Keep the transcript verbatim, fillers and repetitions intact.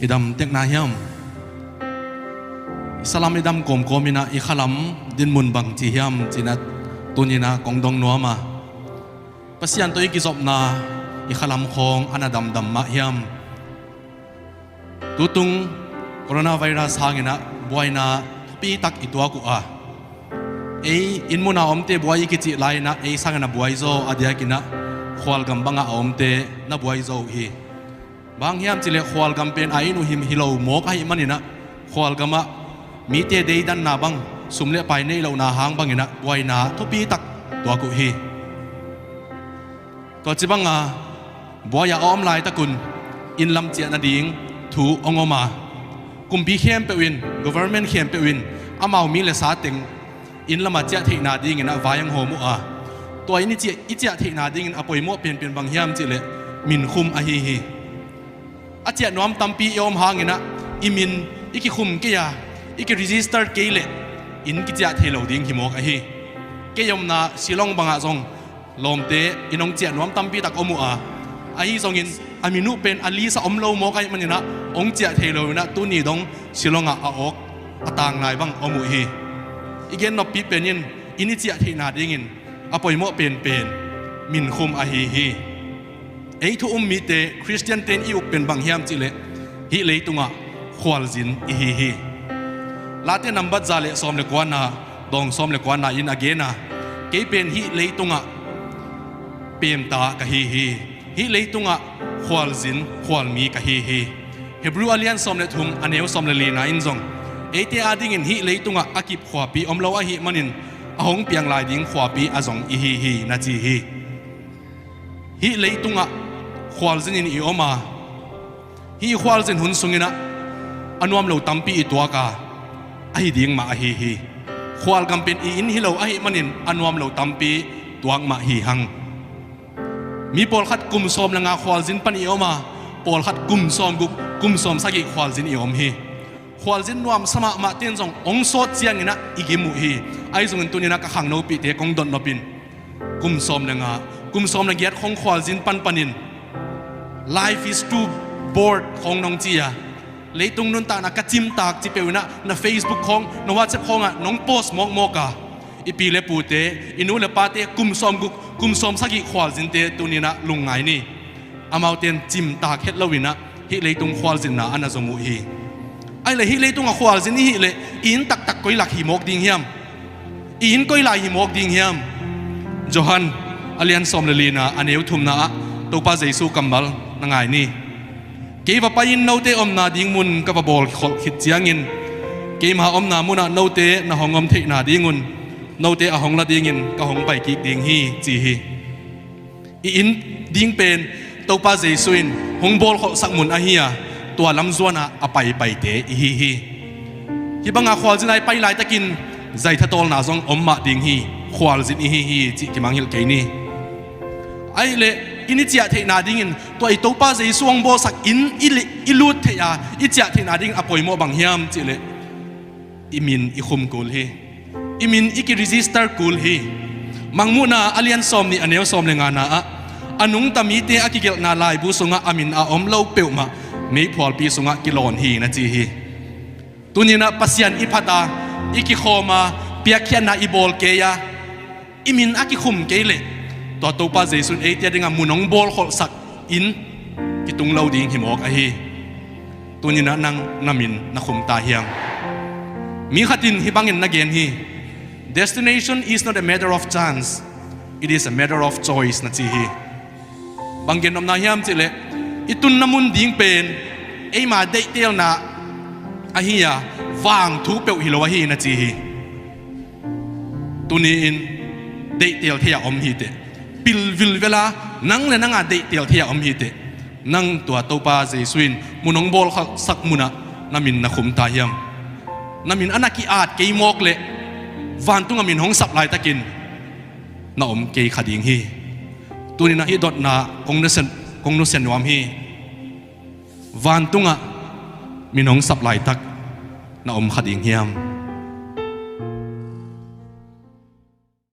I dam tek na hiam? I salam i dam kawmkawm inah i khalam dinmun bang ci hiam cinah tuninah kong dong nuam a, Pasian tawh i kizopna i khalam khawng a na damdam mah hiam? Tutung coronavirus hanginah buaina thupitak i tuak uh a, ei inn muna omte buai i kicih lai-inah ei sanginah buai zaw a diakinah khualgam bangah a omte na buai zaw uh hi. Bang hiam cileh khualgam pen a inn uh him hi lo mawk ahih maninah khualgamah mite deidanna bang, sum le pai nei lohna hang banginah buaina thupitak tuak uh hi. Tua ci banga buai-ah a om laitakun inn lam ciah nading thu hong om a, kumpi khempeuh in, government khempeuh in amau mi le sa teng inn lamah ciah theihna dinginah vai hong hawm uh a, tua inn i ciah, i ciah theihna dingin a poimawh penpen bang hiam cihleh minkhum ahi hi. A ciah nuam tampi i om hanginah i min i kikhum kei a, i kiregister kei leh inn kiciah thei lo ding hi mawk ahi. Kei omna Shillong bangah zong lawmte inn hong ciah nuam tampi tak om uh a, ahi zongin a min uh pen a list ah om lo mawk ahih maninah hong ciah thei lo inah tuni dong Shillong ah a awk a tang nai bang om uh hi. I gen noppi pen in inn i ciah theihna dingin a poimawh penpen minkhum ahi hi. Ei thu um mite Khristiante in i uk pen bang hiam cihleh hih leitungah khualzin i hi hi. Late nambat za le sawm le kuana, dawng sawm le kuana in a gen a, kei pen hih leitungah pemta ka hi hi. Hih leitungah khualzin khualmi ka hi hi. Hebrew a lian sawm le thum a neu sawm le lina in zong eite adingin hih leitungah a kip khuapi om lo ahih manin a hong piang lai ding khuapi a zong i hi hi na ci hi. Hih leitungah khualzin in i om a, hih khualzin hun sunginah a nuam lo tampi i tuak a, ahi ding mah ahi hi. Khualgam pen i inn hi lo ahih manin a nuam lo tampi tuak mah hi hang. Mi pawlkhat kum sawm le nga khualzin pan i om a, pawlkhat kum sawm guk, kum sawm sagih khualzin i om hi. Khualzin nuamsa mahmah ten zong hong sawt cianginah i gim uh hi. Ahi zongin tuninah ka khangnopihte kong dot nopin kum sawm le nga, kum sawm le giat khong khualzin panpanin life is too bored khong nong ci a, leitung nuntakna ka cimtak ci peuhinah na Facebook khong, na WhatsApp khongah nong post mawkmawk a, i pi le pute, i nu le pate kum sawm guk, kum sawm sagih khualzinte tuninah lungngai ni. Amaute in cimtak het loinah hih leitung khualzinna a na zong uh hi. Ahih leh hih leitungah khualzin i hih leh i inn taktak koi lak hi mawk ding hiam? I inn koi lai hi mawk ding hiam? Johan a lian sawm le lina a neu thumna ah Topa Jesu kammal na ngai ni. Kei va pai-in note omna ding mun ka va bawlkholh khit ciangin keima omna munah note na hong om theihna dingun note a hong la dingin ka hong pai kik ding hi ci hi. I inn ding pen Topa Jesu in hong bawlkholhsak mun ahi a, tua lamzuanah a paipaite i hi hi. Hih banga khualzin a i pai laitakin zaithatawlna zong om mah ding hi. Khualzin i hi hi cih kimangngilh kei ni. Ahih leh inn i ciah theihna dingin tua i Topa Jesu hong bawlsak inn i li-, i lut theih a, i ciah theihna dingin a poimawh bang hiam cihleh i min i khum kul hi. I min i kiregister kul hi. Mangmuhna a lian sawm nih a neu sawm le ngana ah a nungta mite a kigelhna laibu sungah a min a om lo peuhmah meiphualpi sungah kilawn hi na ci hi. Tuninah Pasian i phat a, i kikhawm a, piakkhiatna i bawl kei a, i min a kikhum kei leh tua Topa Jesu in eite a dingah mun hong bawlkholhsak inn kitung lo ding hi mawk ahi. Tuninah nang na min na khum ta hiam? Mi khatin hih bangin na gen hi. Destination is not a matter of chance, it is a matter of choice na ci hi. Bang gen nopna hiam cihleh i tunna mun ding pen eima deihtelna ahi a, vangthu peuh hi lo ahi na ci hi. Tuni-in deihtel thei-ah om hiteh. Pilvil vela nang le nanga deihtel thei-ah om hiteh. Nang tua Topa Jesu in mun hong bawlkholhsak munah na min na khum ta hiam? Na min a na ki-at kei mawk leh vantungah min hong sap laitakin na om kei kha ding hi. Tuninah hih dotna kong nusia, kong nusia nuam hi. Vantungah min hong sap laitak na om kha ding hiam?